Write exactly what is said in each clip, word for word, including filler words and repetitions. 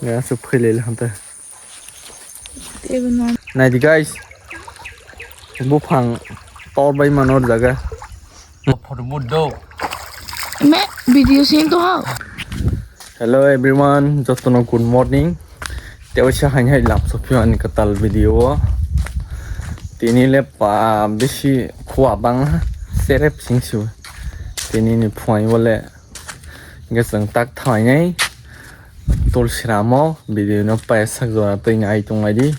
Ya, aswk phailaila hanta. Tebo no. Naidi guys. Buphang tor bai mano o jaga. Me video sing to ha. Hello everyone, jotono good morning. Tewaisa hain hai lamsok phio ani kwtal video o. Tini le pa bisi khua bang serep sing su. Tini ni phuai wale. Hingke chwng tak thainai Tulsiramo video no paisa jora twi nai tonglaidi.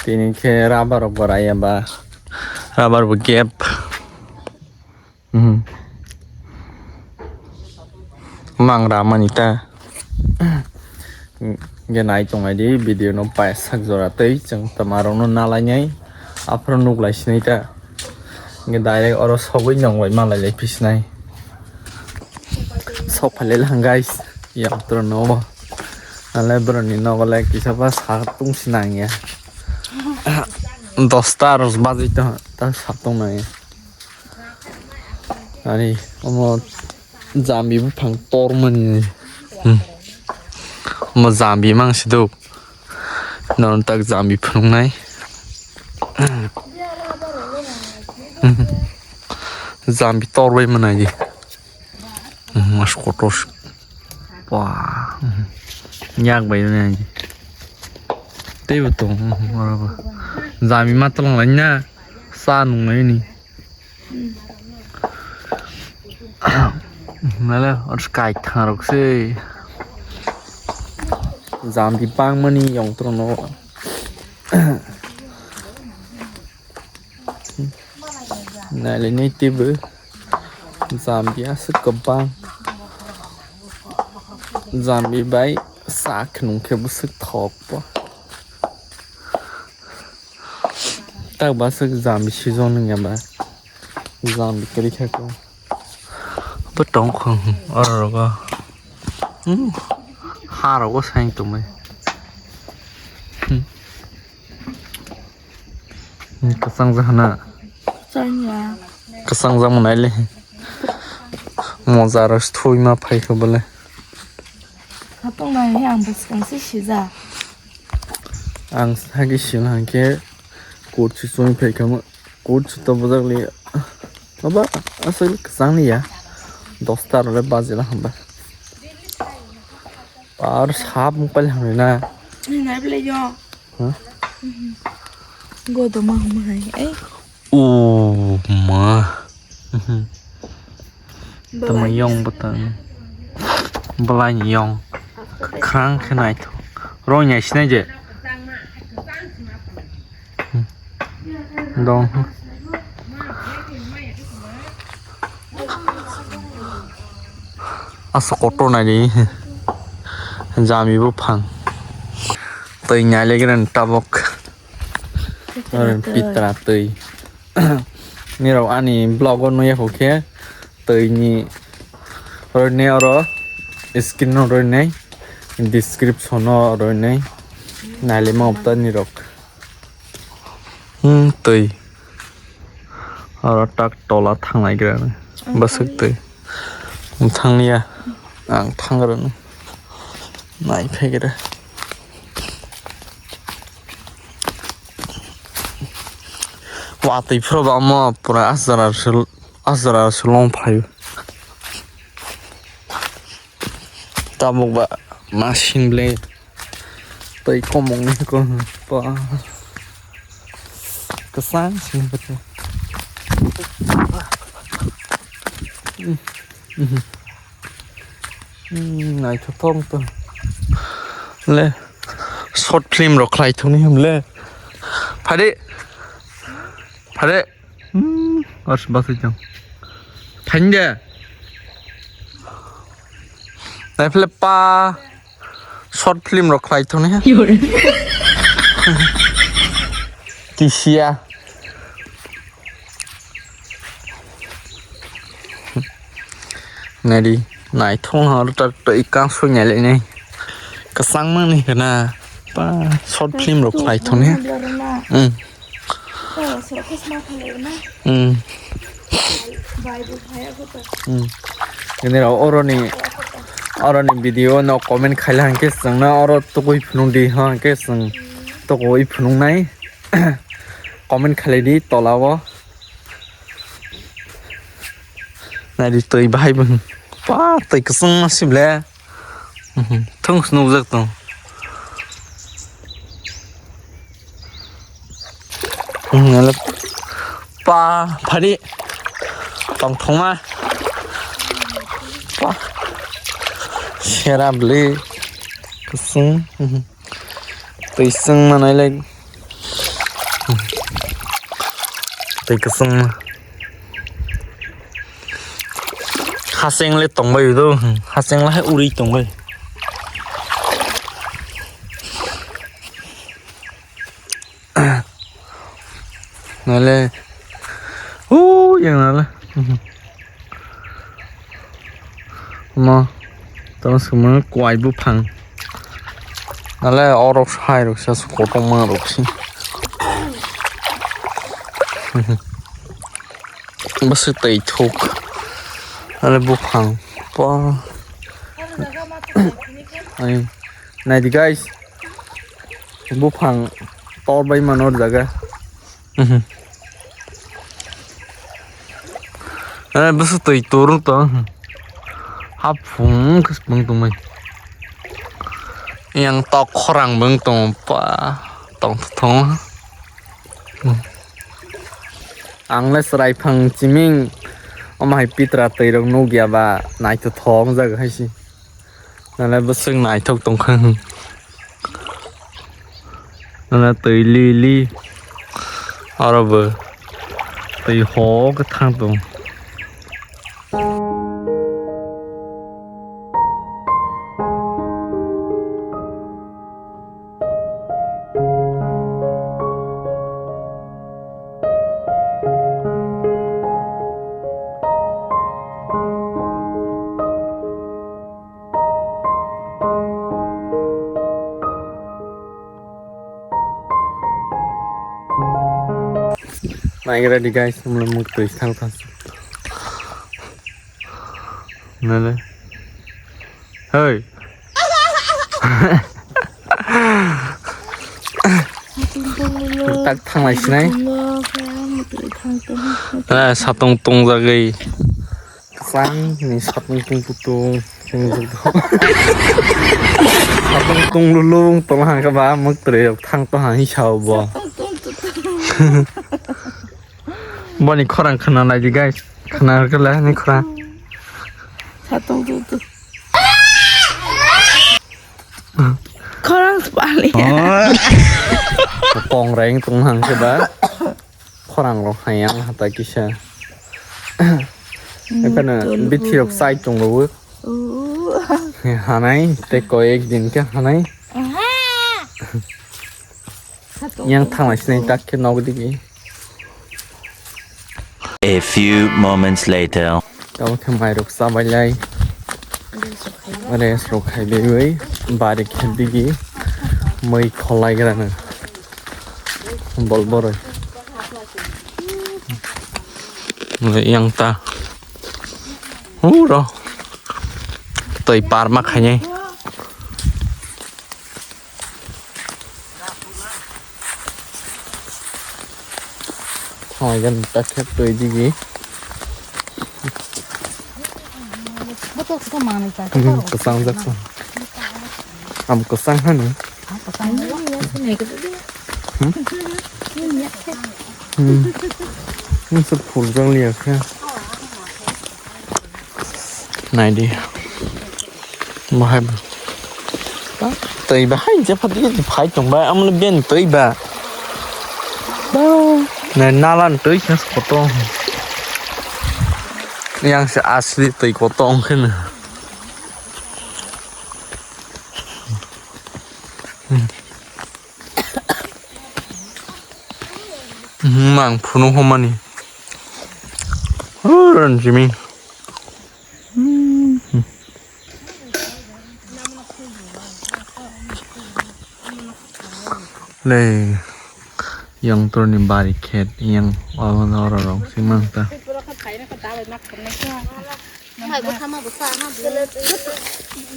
Tini khe rubber rok bo raya ba, rubber bo gap. Mhm. Mang ramani ta. Hingke nai tonglaidi video no paisa jora twi chwng twma rok no nalainai. Aphuru nuklai sinai ta. Hingke direct oro sogwi nongbai malai lai pisinai. Sok phalai lang guys. Yang tro no bo. Ale bro ni nogo le kisa ba sa tung sinang ya. Dosta aro baji to ta sa tung nang ya. Ani omo jambi buphang tor mani. Hmm. Omo jambi mang si do. Non tak jambi phunuknai. Jambi torbai manai di. Mas kotor. Wah. Yak bai manai di. Tei bo tong. Jambi ma tolong lai na. Sa nung lai ni. Nale, oro kai thang rok se. Jambi bangmani yong tro no. Nale ni tebo. Jambi aswk kwbang. Jambi bai sa khwnung khe bwswk thok bo. Tak ba swk jambi season wngya ba. Jambi kwrwi kha khe. Bo tong kho oro rogo. Hmm. Ha rogo sain tongmai. Hmm. Hmm, kwchang jahana. Chanya. Kwchang jahana le. Moja rok thwi ma phai kho bole. Khatong nai he ang bwskang se sija. Ang sagi sina hwnkhe kut si chwng phai kha mo, kut si to bwjak li. Baba, aswk kwchang ni ya. Dosta rok le baji la hamba. Par sap muk pali hamni na. Ni nai bele yo. Ha? Godo ma hum hai. Ei. O ma. Mhm. Tamo yong bwtang. Belai ni yong. Kwkhwrang khe naithok. Roi nai sinai je. Dong. Asa kotor nai di. Jami buphang. Twi nai le gren tabok. Pitra twi. Nirok ani vlog o nuya kho khe twi ni roi nai oro screen o roi nai description o roi nai nai le ma upta nirok. Hmm, twi. Oro tak tola thanglai gra. Bwswk twi. Thangya. Ang thang gra. Nai phai gra. Watwi phuru ba omo pura asjara se, asjara se long phaio. Tabuk ba masing ble tei komong ni ko pa kwchang sini betul. Hmm, naithothok to. Le, short film rok khlai thoni him le. Phade. Phade. Hmm, ars basai jang. Phande. Naiphle pa. Short film rok khlai thoni ha. Kisiya. Nari, naithok no tak twi kang sui nai le nai. Kwchang mani kana. Pa short film rok khlai thoni ha. Hmm. Hmm. Hmm. Ini rok oroni Oro ni video no comment khaila hwnkhe chwngno oro tugui phunuk di, hwnkhe chwng tugui phunuknai. Comment khalai di tola o. Nai di twi bahai bo. Pa twi kwchwng ma sib le. Mhm, thung se nukjak tong. Mhm, ale pa phari tong thongma. Pa sera bli kwchwng. Mhm. Twi chwng ma nai lai. Twi kwchwng ma. Hacheng le tongbai do, hacheng le hai uri tongbai. Nale, uh, yang nale. Mo, tamo sumang kwai buphang. Nale, orok hai rok sa kotorma rok si. Bwswk twi thuk. Ani buphang. Pa. Ai, naidi guys. Buphang tor bai mano jaga. Mhm. Eh, bwswk twi turung to. Haphung khe bwng tongmai. Yang tok khorang bwng tong pa. Tong thong. Ang le chwrai phang chiming, omo hai pitra twi rok nukya ba naithothok wng jak hai se. Nale bwswk naithok tong kha. Nale twi li li. Oro bo twi hok thang tong. Naigra di guys, mula muk twi thang thang. Nale. Hey. Tak thanglai sinai. Ah, satung tung jagwi. Kwchang ni satung tung putung. Satung tung lulung tong hang khe ba muk twi thang to hang hi sao bo. Boni khorang khna nai di guys. Khna khe le ni khorang. Satung tu tu. Khorang spali. Kong reng tung hang khe ba. Khorang rok hai yang hata kisa. Ekhane bithi rok sai tung ro. Hanai te koyek din khe hanai. Yang thanglai sinai tak khe nog digi. A few moments later. Tamo khe mairok chabai lai. Rest rok khai baiwi bari khe digi. Mui kholai grana. Bol boroi. Yang ta. Huro. Twi parma khainai. Thanglaijak tak khe twi digi. Botok se manwi cha. Hmm, kwchang jak. Am kwchang hani. Kwchang jak. Hmm? Hmm. Nung se phurjak liya khe. Naidi. Bahai. Twi bahai je phadi phai tong bai amle ben twi ba. Ba. Na nalan twi khas koto. Yang se asli twi koto ong khe na. Hmm, mang phunu homani. Oh, ran jimmy. Hmm. Le, yang turni bari khet, yang oro oro rong simang ta.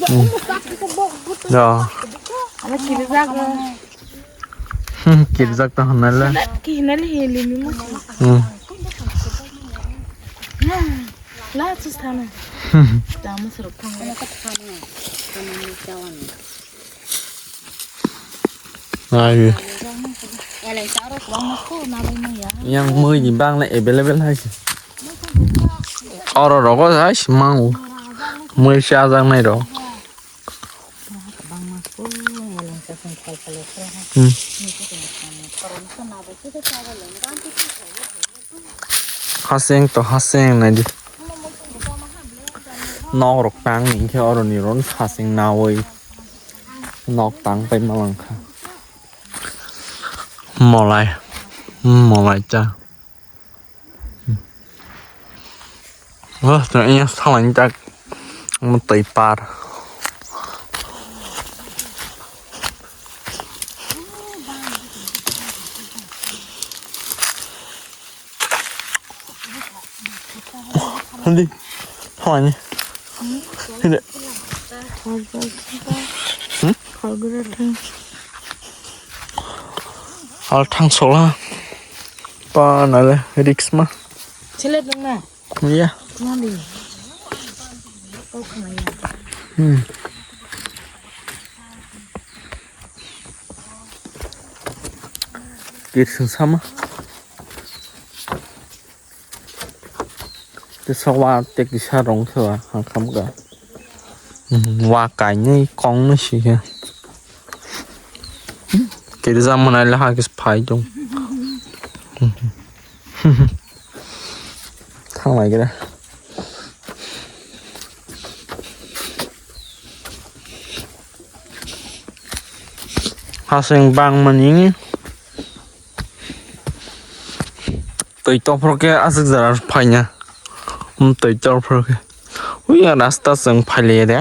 Hmm. Ya. Kirjak ta hanai le. Ki hinai le he limi mo. Hmm. La chis thana. Tamo sero phang. Ai. Yang mui ni bang na available hai se. Oro rogo hai se mangu. Mui se ajak nai ro. Hmm. Haseng to haseng nai di. Nok rok tang ni khe oro ni ron haseng nawi. Nok tang pai ma lang kha. Molai. Hmm, molai cha. Wah, tong iya salai tak. Mo tei par. Hindi. Salai ni. Hindi. Hmm? Al thang sola. Pa nale risk ma. Selet nang na? Iya. Mali. Kau kena ya. Hmm. Kir sung sama. Te sawa te kisa rong khe wa ha kham ka. Hmm, wa kainwi kong no si khe. Kiri jam manai le ha kis phai tong. Thang lai kira. Haseng bang mani. Twi tophor khe aswk jora phaina. Um, twi tophor khe. Ui, rasta chwng phailaide.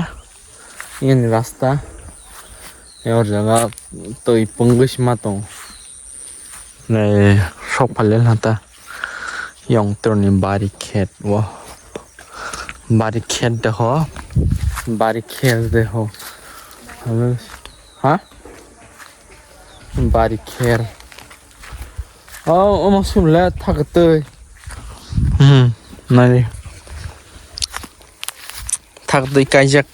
Ini rasta. Yor jaga twi pungwi sima tong. Nei, sok phaile lata. Yong troni bari khet wo. Bari khet de ho. Bari khet de ho. Ha? Bari kher. Oh, omo sumle thak twi. Hmm, nari. Thak twi kaijak.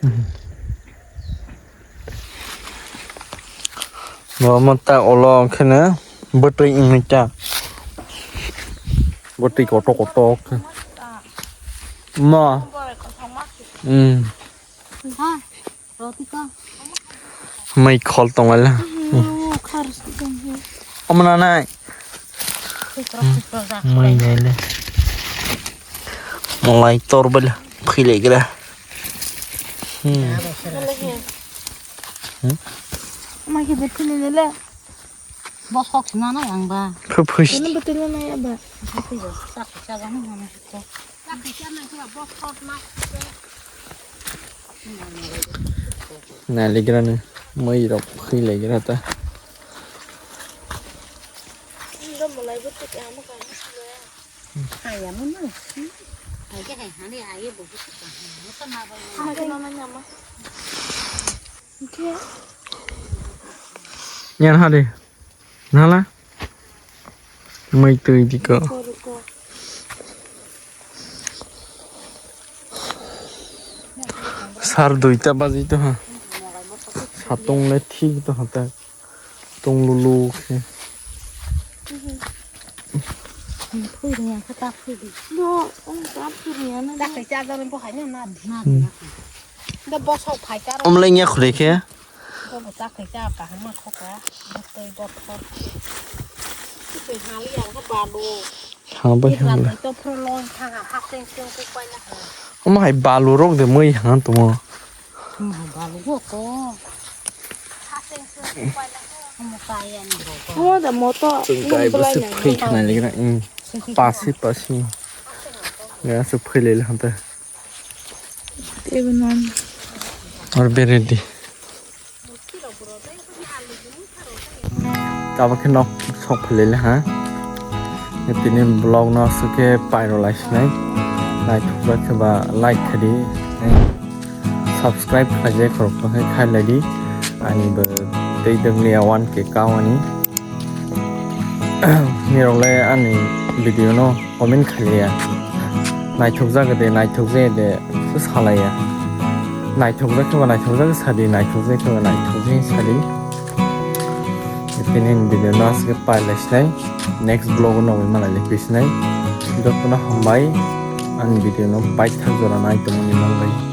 Hmm. Normal ta olo khene bwtwi wngwi ta. Bwtwi kotor kotor khe. Ma. Hmm. Mai khol tongwala. Omo nanai. Mai naile. Molai tor bela philaigra. Hmm. Mai ke betul ni le. Bosok sina na yang ba. Khe phuis. Ini betul ni ya ba. Tapi ya, tak jaga ni mana kita. Naligrani mui rok khwi laigra ta. Yan hari. Nala? Mai twi diko. Sar duita baji to ha. Satung le thik to ha ta. Tung lulu khe. Phui ri yang kha ta phui di. No, ong ta phui ri yang na. Ta khai cha jor bo hai na na. Na. Da bosok phai ta. Om le nya khre khe. Bo bo ta khai cha ka ma kho ka. Bo tei bo thor. Tei hali yang kha ba do. Hang bai hang bai. Omo hai balu rok de mui hang tongmo. Omo hai balu rok ko. Omo kaya ni rok ko. Omo da moto. Chwng kai bo se phai khna le gra. Pasi pasi. Ya se phai le hanta. Tebo non. Or beredi. Tabuk khe nok sok philai le ha. Tini vlog no aswk khe pairo lai sinai. Naithokjak khe ba like khe di. Subscribe khlaijak khorok tong khe khai lai di. Ani bo tei dwng liya one K kau ani. Nirok le ani video no comment khailiya. Naithokjak de, naithokjak de, salaiya. Naithokjak khe ba naithokjak sadi, naithokjak khe ba naithokjak sadi. Tini video no aswk khe pailai sinai. Next vlog no nogwi malai le pisinai. Jotono hambai ani video no paithak jora nai tongmani bagwi.